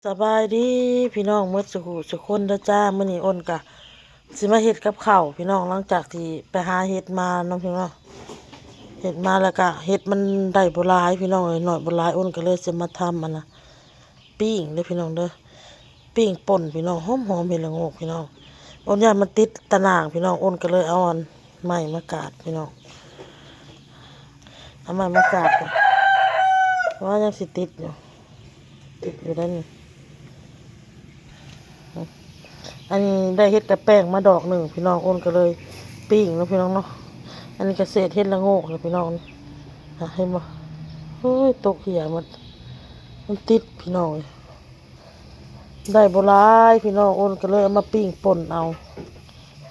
ສະບາຍດີພີ່ນ້ອງໝົດສູ່ຜູ້ສູ່ຄົນເດີຈ້າ. ມື້ນີ້ອົນກະຊິມາເຮັດກັບເຂົ້າພີ່ນ້ອງ ຫຼັງຈາກທີ່ໄປຫາເຫັດມາເນາະພີ່ນ້ອງ. ເຮັດມາແລ້ວກະເຫັດມັນໄດ້ບໍ່ຫຼາຍພີ່ນ້ອງເອີຍ ນ້ອຍບໍ່ຫຼາຍ ອົນກະເລີຍຊິມາທຳອັນນະ ປີ້ງເດີພີ່ນ້ອງເດີ ປີ້ງປົ່ນພີ່ນ້ອງ ຫອມໆ ເຫັດລະໂງກພີ່ນ້ອງ. ອົນຢ້ານມັນຕິດຕາໜ່າງພີ່ນ້ອງ ອົນກະເລີຍເອົາອັນໄມ້ມາກາດພີ່ນ້ອງ ເອົາໄມ້ມາກາດກ່ອນ ວ່າຍັງຊິຕິດຢູ່ ຕິດຢູ່ໄດ໋ນີ້. ອັນນີ້ໄດ້ເຫັດກະແປ້ງມາດອກໜຶ່ງພີ່ນ້ອງ ອົນກະເລີຍປີ້ງເນາະພີ່ນ້ອງເນາະ. ອັນນີ້ກະເສດເຫັດລະໂງກເນາະພີ່ນ້ອງ ນີ້ເຫັນບໍ່ ໂອ້ຍ ຕົກເຫື່ອໝົດ ມັນຕິດພີ່ນ້ອງເອີຍ. ໄດ້ບໍ່ຫຼາຍພີ່ນ້ອງ ອົນກະເລີຍເອົາມາປີ້ງປົ່ນເອົາ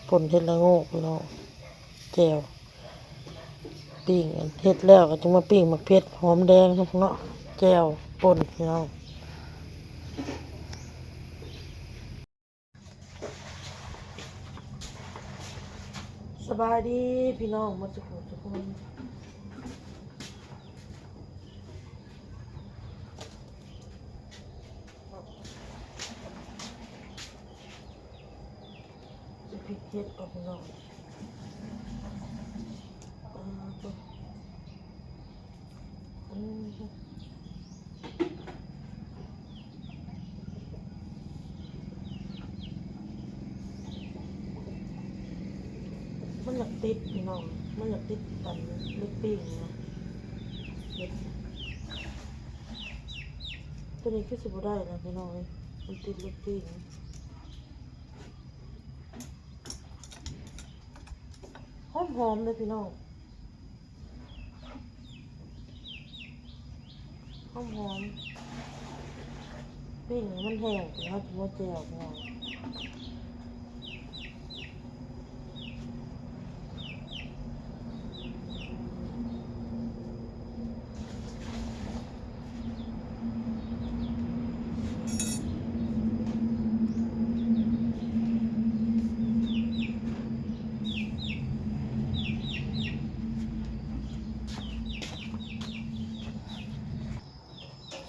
ປົ່ນເຫັດລະໂງກພີ່ນ້ອງ ແຈ່ວ ປີ້ງ ເຮັດແລ້ວກະຈຶ່ງມາປີ້ງໝາກເຜັດ ຫອມແດງເນາະ ແຈ່ວປົ່ນພີ່ນ້ອງ. ສະບາຍດີພີ່ນ້ອງໝົດສູ່ຜູ້ສູ່ຄົນ. ຊິພິກເຫັດກ່ອນພີ່ນ້ອງ ອືມ ມັນຢາກຕິດພີ່ນ້ອງ ມັນຢາກຕິດກັນເລັກປີ້ງນະ ເຮັດ ໂຕນີ້ຄືຊິບໍ່ໄດ້ລະພີ່ນ້ອງເອີຍ ມັນຕິດເລັກປີ້ງ. ຫອມໆ ເດີພີ່ນ້ອງ ຫອມໆ ປີ້ງໃຫ້ມັນແຫ້ງ ເຮົາຊິມາແຈ່ວພີ່ນ້ອງ.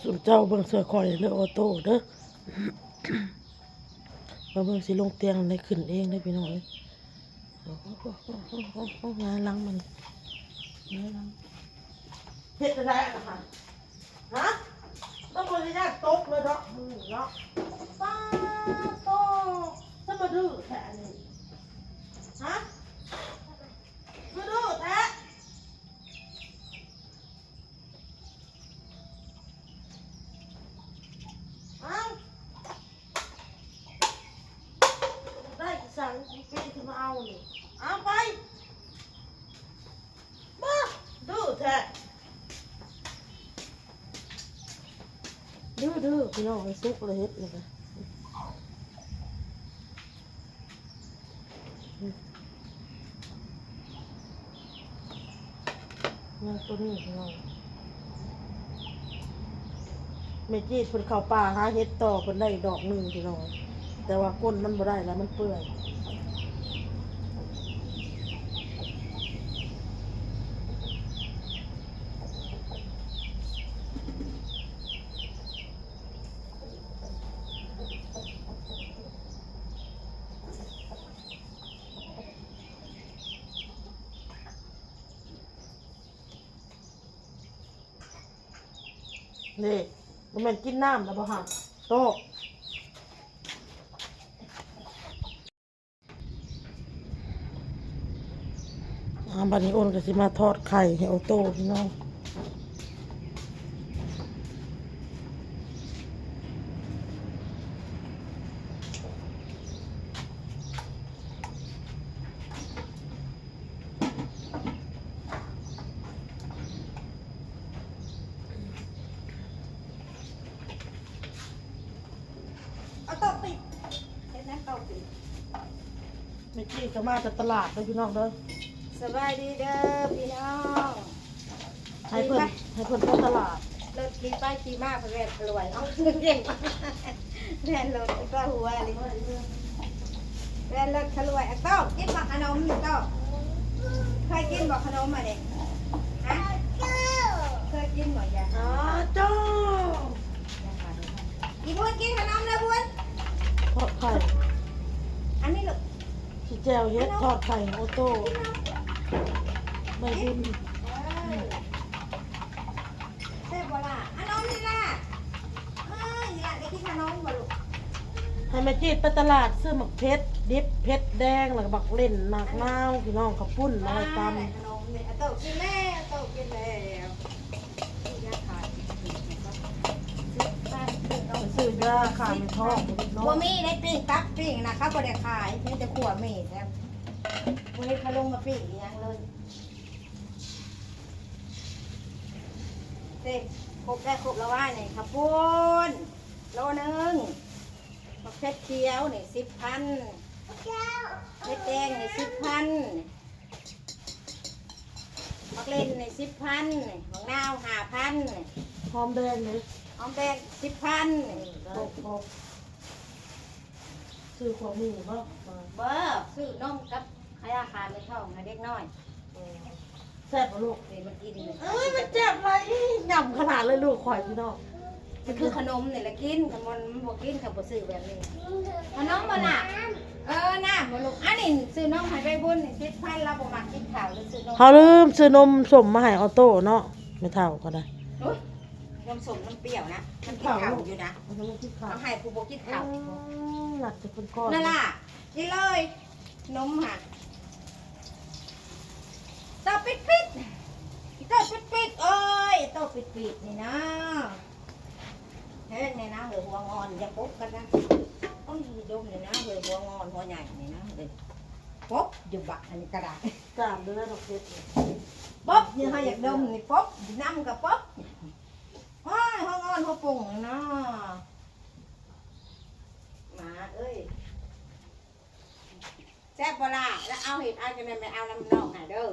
ຊຸມເຈົ້າເບິ່ງຊ່ວຍຂ້ອຍເດີ ອໍໂຕ້ເດີ ມາເບິ່ງຊິລົງຕຽງໄດ້ຂຶ້ນເອງເດີພີ່ນ້ອງເອີຍ. ໂອ້ໂຫ ງາຍຫຼັງມັນ ງາຍຫຼັງ ເຮັດຈັ່ງໃດອັນນັ້ນຫະ ຮະ ຕ້ອງບໍ່ໄດ້ຢ້ານຕົກເລີຍເນາະ ມື້ນີ້ເນາະ. ປາໂຕ ສະມາດື້ແທ້ອັນນີ້ ຮະ ມາດື້ແທ້. ເອົ້າ ໄດ້ອີ່ສັງ ເປັນຊິມາເອົານີ້ ເອົາໄປ ບໍ່ ດື້ແທ້. ດື້ໆ ພີ່ນ້ອງເອີຍ ສຸກແລ້ວເຫັດນີ້ກະ ຍັງໂຕນີ້ພີ່ນ້ອງ ແມ່ຈີດເພິ່ນເຂົ້າປ່າຫາເຫັດຕໍ່ ເພິ່ນໄດ້ດອກໜຶ່ງພີ່ນ້ອງ ແຕ່ວ່າກົ້ນມັນບໍ່ໄດ້ແລ້ວ ມັນເປື່ອຍ. ນີ້ ບໍ່ແມ່ນກິນນ້ຳແລ້ວບໍ່ຫະ ໂຕ. ອ່າ ບາດນີ້ໂອນກໍຊິມາທອດໄຂ່ໃຫ້ໂອໂຕ້ພີ່ນ້ອງ. ເອົາເຕົາຕິດ ເຮັດແນວເຕົາຕິດ. ແມ່ຈີ້ກໍມາຈາກຕະຫຼາດເດີພີ່ນ້ອງເດີ. ສະບາຍດີເດີພີ່ນ້ອງ. ໃຫ້ເພິ່ນ ໃຫ້ເພິ່ນໄປຕະຫຼາດ. ລົດຂີ່ໄປຂີ່ມາ ເພິ່ນແວ່ນຂະລວຍ ເອົາ ແວ່ນລົດກໍຫົວເລີຍ ແວ່ນລົດຂະລວຍ. ອາໂຕ້ ກິນບໍ່ຂະໜົມນີ້ໂຕ້? ເຄີຍກິນບໍ່ຂະໜົມອັນນີ້? ຮະ ເຄີຍກິນບໍ່? ຢ່າ ອາໂຕ້ ອີ່ບຸ້ນກິນ ໄຂ່ ອັນນີ້ລູກ ຊິແຈ່ວເຫັດ ທອດໄຂ່ໂອໂຕ້ ໃບບຸນ ເອີ ແຊບບໍ່ລະ? ອາ ນ້ອງນີ້ລະ ເອີ ນີ້ລະ ໄດ້ກິນຂະໜົມບໍ່ລູກ? ໃຫ້ແມ່ຈີດໄປຕະຫຼາດຊື້ໝາກເຜັດດິບ ເຜັດແດງ ແລ້ວກໍໝາກເລັ່ນ ໝາກນາວ ພີ່ນ້ອງ ເຂົ້າປຸ້ນ ມາໄວ້ຕຳ ຂະໜົມນີ້ ອາໂຕກິນແລ້ວ ອາໂຕກິນແລ້ວ. ຊື້ຢາຂ້າເມັດທອງ ບໍ່ມີໄດ້ ປີ້ງຕັບປີ້ງນະ ເຂົາບໍ່ໄດ້ຂາຍ ມີແຕ່ຂົ້ວໝີ່ແລ້ວ ບໍ່ເຫັນເຂົາລົງມາປີ້ງອີ່ຫຍັງເລີຍ. ເຕັມ ຄົບແລ້ວ ຄົບແລ້ວວ່ານີ້ ເຂົ້າປຸ້ນໂລໜຶ່ງ ໝາກເຜັດຂຽວນີ້ສິບພັນ ເຜັດແດງນີ້ສິບພັນ ໝາກເລັ່ນນີ້ສິບພັນ ໝາກນາວຫ້າພັນ ຫອມແດງເດ້ ຫອມແດງສິບພັນ ເອີ ໄດ້ຄົບ. ຊື້ຂອງໝູ່ບໍ່? ບໍ່ ຊື້ນົມກັບຢາຂ້າເມັດທອງໃຫ້ເດັກນ້ອຍ. ເອີ ແຊບບໍ່ລູກ? ນີ້ມັນກິນ ເອີຍ ມັນແຊບຫຼາຍ ຫຍ້ຳຂະໜາດເລີຍລູກຂ້ອຍ ພີ່ນ້ອງ. ມັນຄືຂະໜົມນີ້ລະກິນ ຄັນມັນບໍ່ກິນກໍບໍ່ຊື້ແບບນີ້. ເອົານົມບໍ່ລະ? ເອີ ນ້ຳບໍ່ລູກ? ອັນນີ້ຊື້ນົມໃຫ້ໃບບຸນນີ້ສິບພັນ ລາວບໍ່ມັກກິນເຂົ້າ ເລີຍຊື້ນົມ. ເຮົາລືມຊື້ນົມສົ້ມມາໃຫ້ອອໂຕ້ເນາະ ແມ່ເຖົ້າກໍໄດ້. ໂອ້ຍ ນົມສົ້ມ ນົມປ່ຽວນະ ມັນກິນເຂົ້າຢູ່ນະ ມັນກິນເຂົ້າ ເອົາໃຫ້ຜູ້ບໍ່ກິນເຂົ້າ. ອືມ ໜັກຈະເປັນກ້ອນ ນັ້ນລະ ນີ້ເລີຍ ນົມຫະ ໂຕປິດໆ ອີໂຕປິດໆ ໂອ້ຍ ໂຕປິດໆ ນີ້ນະ. ເຮັດນີ້ນະ ເຮີຍ ຫົວງອນ ຢ່າປົກກັນນະ. ໂອ້ຍ ດົມນີ້ນະ ເຮີຍ ຫົວງອນ ຫົວໃຫຍ່ນີ້ນະ ເຮີຍ ປົກຢູ່ບັກອັນນີ້ກະດາດ ຈາມເດີ ບັກເຜັດນີ້ ປົກຢູ່ ເຮົາຢາກດົມນີ້ ປົກຢູ່ນຳກະປົກ. ໂອ້ຍ ຫົວງອນ ຫົວປຸ້ງນີ້ນະ ໝາເອີຍ. ແຊບບໍ່ລະ? ລະເອົາເຫັດ ເອົາຈັ່ງໃດແມ່ເອົານຳນ້ອງໃຫ້ເດີ.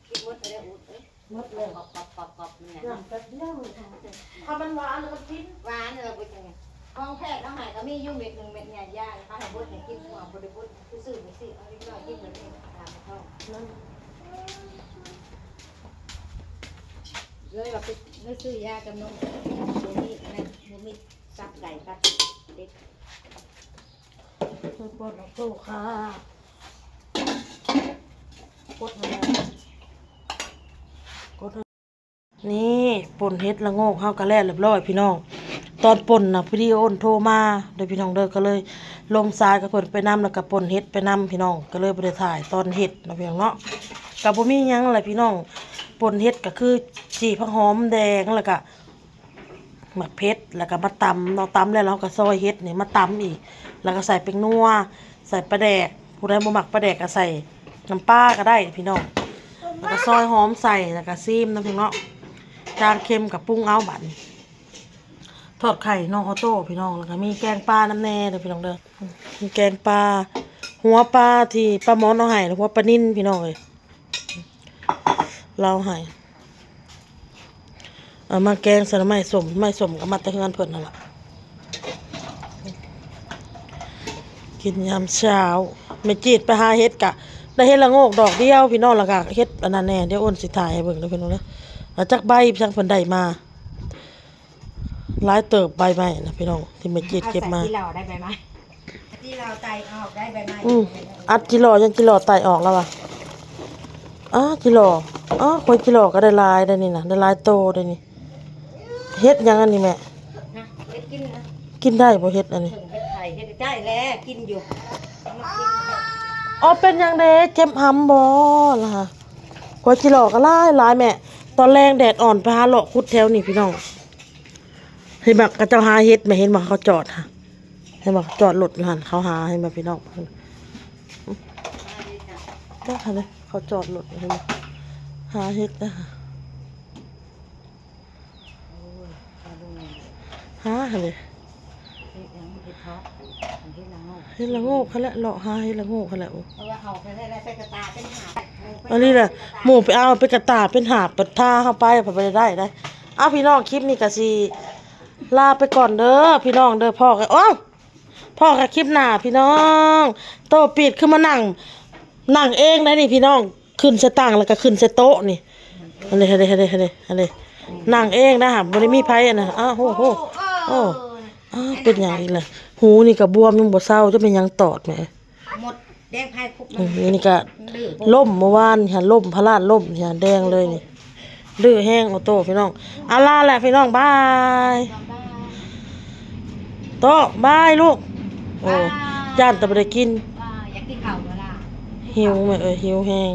ກິນໝົດແລ້ວອຸດເອີຍ. ໝົດແລ້ວ ກອບໆໆໆ ມັນຫຍັງ ນ້ຳແປັບດຽວ ຖ້າມັນຫວານລະມັນກິນ ຫວານລະບໍ່ຈັ່ງໃດ. ຂອງແພດເອົາໃຫ້ກໍມີຢູ່ເມັດໜຶ່ງ ເມັດໃຫຍ່ ຢາເຂົາໃຫ້ບົດໃຫ້ກິນ ເຮົາບໍ່ໄດ້ບົດ ຊື້ໄປຊື້ ເອົາເລັກນ້ອຍກິນແບບນີ້ ຕາມທ້ອງນັ້ນ ເລີຍວ່າໄປຊື້ຢາກັບນົມ ບໍ່ມີອັນນັ້ນ ບໍ່ມີຕັບໄກ່ຕັບເດັກ. ເພິ່ນປ່ອນອອກໂຕ້ຄ່າ ກົດໃຫ້ແນ່ ກົດໃຫ້. ນີ້ ປົ່ນເຫັດລະໂງກເຮົາກໍແລ້ວລຽບລ້ອຍພີ່ນ້ອງ. ຕອນປົ່ນນະ ພໍດີອ້ນໂທມາເດີພີ່ນ້ອງເດີ ກໍເລີຍລົມສາຍກັບເພິ່ນໄປນຳ ແລ້ວກໍປົ່ນເຫັດໄປນຳພີ່ນ້ອງ ກໍເລີຍບໍ່ໄດ້ຖ່າຍຕອນເຮັດເນາະພີ່ນ້ອງເນາະ. ກໍບໍ່ມີຫຍັງແຫຼະພີ່ນ້ອງ ປົ່ນເຫັດກໍຄືຈີ່ຜັກຫອມແດງ ແລ້ວກໍ ໝາກເຜັດ ແລ້ວກໍມາຕຳເນາະ. ຕຳແລ້ວເຮົາກໍຊອຍເຫັດນີ້ມາຕຳອີກ ແລ້ວກໍໃສ່ແປ້ງນົວ ໃສ່ປາແດກ ຜູ້ໃດບໍ່ມັກປາແດກກໍໃສ່ນ້ຳປາກໍໄດ້ພີ່ນ້ອງ. ແລ້ວກໍຊອຍຫອມໃສ່ ແລ້ວກໍຊີມນຳພີ່ນ້ອງເນາະ. ຈາງເຄັມກໍປຸງເອົາບາດນີ້. ທອດໄຂ່ນ້ອງອອໂຕ້ພີ່ນ້ອງ ແລ້ວກໍມີແກງປານຳແດ່ເດີພີ່ນ້ອງເດີ. ມີແກງປາ ຫົວປາທີ່ປ້າໝອນເອົາໃຫ້ ຫົວປານິນພີ່ນ້ອງເອີຍ. ລາວໃຫ້ ເອົາມາແກງໃສ່ໜໍ່ໄມ້ສົ້ມ ໜໍ່ໄມ້ສົ້ມກໍມາແຕ່ເຮືອນເພິ່ນຫັ້ນລະ. ກິນຍາມເຊົ້າ ແມ່ຈີດໄປຫາເຫັດກະໄດ້ເຫັດລະໂງກດອກດຽວພີ່ນ້ອງ ແລ້ວກະເຫັດອັນນັ້ນແດ່ ດຽວອ້ນຊິຖ່າຍໃຫ້ເບິ່ງເດີພີ່ນ້ອງເດີ. ຈັກໃບຈັ່ງເພິ່ນໄດ້ມາ ຫຼາຍເຕີບໃບໄມ້ນະພີ່ນ້ອງ ທີ່ແມ່ຈີດເກັບມາ. ເອົາໃສ່ຈີ່ຫຼໍ່ໄດ້ໃບໄມ້ ຈີ່ຫຼໍ່ໄຕ່ອອກໄດ້ໃບໄມ້. ອືມ ອັດຈີ່ຫຼໍ່ ຍັງຈີ່ຫຼໍ່ໄຕ່ອອກແລ້ວວ່າ ອ້າ ຈີ່ຫຼໍ່ ອ້າ ຂ້ອຍຈີ່ຫຼໍ່ກໍໄດ້ຫຼາຍໄດ໋ນີ້ນະ ໄດ້ຫຼາຍໂຕໄດ໋ນີ້. ເຫັດຫຍັງອັນນີ້ແມ່? ນະ ເຮັດກິນນະ ກິນໄດ້ບໍ່ເຫັດອັນນີ້? ເຮັດໄຂ່ ເຮັດໄດ້ແລ້ວ ກິນຢູ່ ເອົາມາກິນ. ອໍ ເປັນຫຍັງເດ້ ເຈັບຫຳບໍ່ລະ? ຂ້ອຍຈີ່ຫຼໍ່ກໍຫຼາຍໆ ແມ່ ຕອນແລງແດດອ່ອນ ໄປຫາເລາະຂຸດແຖວນີ້ພີ່ນ້ອງ. ເຫັນບໍ່ ເຂົາເຈົ້າຫາເຫັດແມ່ ເຫັນບໍ່ ເຂົາຈອດຫະ ເຫັນບໍ່ ເຂົາຈອດລົດຢູ່ຫັ້ນ ເຂົາຫາ ເຫັນບໍ່ພີ່ນ້ອງ. ເຈົ້າຫັ້ນເດ້ ເຂົາຈອດລົດ ເຫັນບໍ່ ຫາເຫັດນະ ຫາຫັ້ນເດ້. ເຮັດຫຍັງ? ເຮັດເທາະ ເຮັດລະໂງກ ເຮັດລະໂງກຫັ້ນແຫຼະ ເລາະຫາເຮັດລະໂງກຫັ້ນແຫຼະ. ເພາະວ່າເອົາໄປແລ້ວ ໄປກະຕ່າເປັນຫາບ ເອົານີ້ແຫຼະ ໝູ່ໄປເອົາໄປກະຕ່າເປັນຫາບ ບັດຖ້າເຮົາໄປ ເຮົາບໍ່ໄດ້ໄດ້. ເອົາ ພີ່ນ້ອງ ຄລິບນີ້ກໍຊິລາໄປກ່ອນເດີພີ່ນ້ອງເດີ ພໍ້ກັນ ໂອ້ ພໍ້ກັນຄລິບໜ້າພີ່ນ້ອງ. ໂຕປີດຄືມານັ່ງ ນັ່ງເອງໄດ໋ນີ້ພີ່ນ້ອງ ຂຶ້ນໃສ່ຕັ່ງແລ້ວກໍຂຶ້ນໃສ່ໂຕະນີ້ ອັນນີ້ ອັນນີ້ ອັນນີ້ ອັນນີ້ ນັ່ງເອງນະ ບໍ່ໄດ້ມີໃຜອັນນະ. ອ້າວ ໂຫ ໂຫ ໂອ້ ເອີ ອ້າ ເປັນຫຍັງອີກລະ? ຫູນີ້ກໍບວມຍັງບໍ່ເຊົາ ຈະເປັນຫຍັງຕອດແໝ? ໝົດແດງໄພຄຸບ ອືມ ນີ້ກໍ ນີ້ ລົມເມື່ອວານນີ້ຫັ້ນ ລົມ ພະລາດລົມນີ້ຫັ້ນ ແດງເລີຍນີ້ ດື້ແຮງ ໂອໂຕ ພີ່ນ້ອງ. ເອົາ ລາແຫຼະພີ່ນ້ອງ ບາຍ ໂຕ ບາຍລູກ. ໂອ້ ບາຍ ຢ້ານແຕ່ບໍ່ໄດ້ກິນ ວ່າຢາກກິນເຂົ້າບໍ່ລະ? ຫິວແມ່ເອີຍ ຫິວແຮງ.